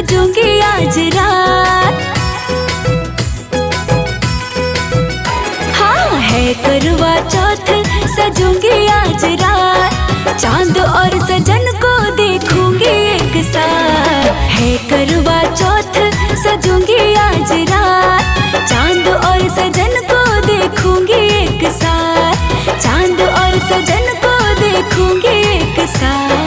सजूंगी आज रात। हाँ है करवा चौथ सजूंगी आज रात, चांद और सजन को देखूंगी एक साथ। है करवा चौथ सजूंगी आज रात, चांद और सजन को देखूंगी एक साथ। चांद और सजन को देखूंगी एक साथ।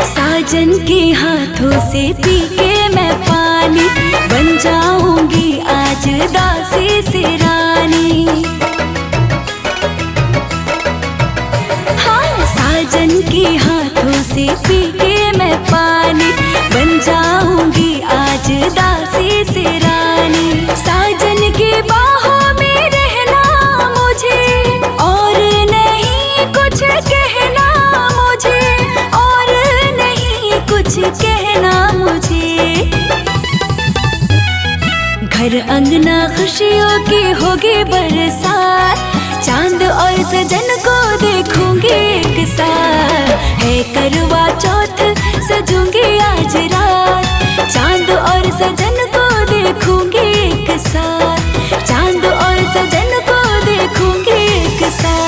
साजन के हाथों से पी के मैं पानी, बन जाऊंगी आज दासी से रानी। हाँ साजन के हाथों से पी के मैं पानी, बन जाऊंगी आज दासी से रानी। साजन के बाहों में रहना मुझे, और नहीं कुछ कहना मुझे, और नहीं कुछ कहना मुझे। घर अंगना खुशियों की होगी बरसात, चांद और सजन को देखूंगी एक साथ। है करवा चौथ सजूंगी आज रात, चांद और सजन को देखूंगी एक साथ। चांद और सजन को देखूंगी एक साथ।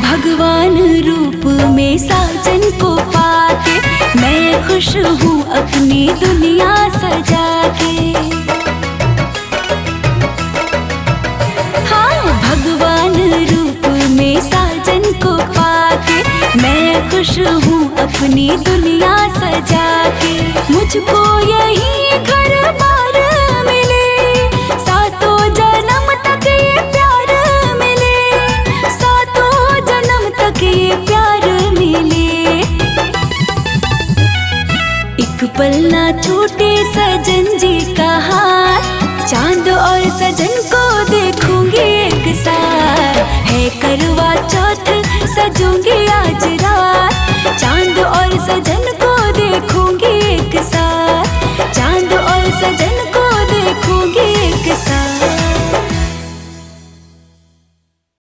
भगवान रूप में साजन को पाके मैं खुश हूँ अपनी दुनिया सजा के। हाँ भगवान रूप में साजन को पाके मैं खुश हूँ अपनी दुनिया सजा के। मुझको यही घर बार मिले, सातों जन्म तक ये प्यार मिले, सातों जन्म तक ये प्यार मिले। एक पल ना छूटे सजन जी का हाथ, चांद और सजन को देखूंगी एक साथ। है करवा चौथ सजूंगी आज रात, चांद और सजन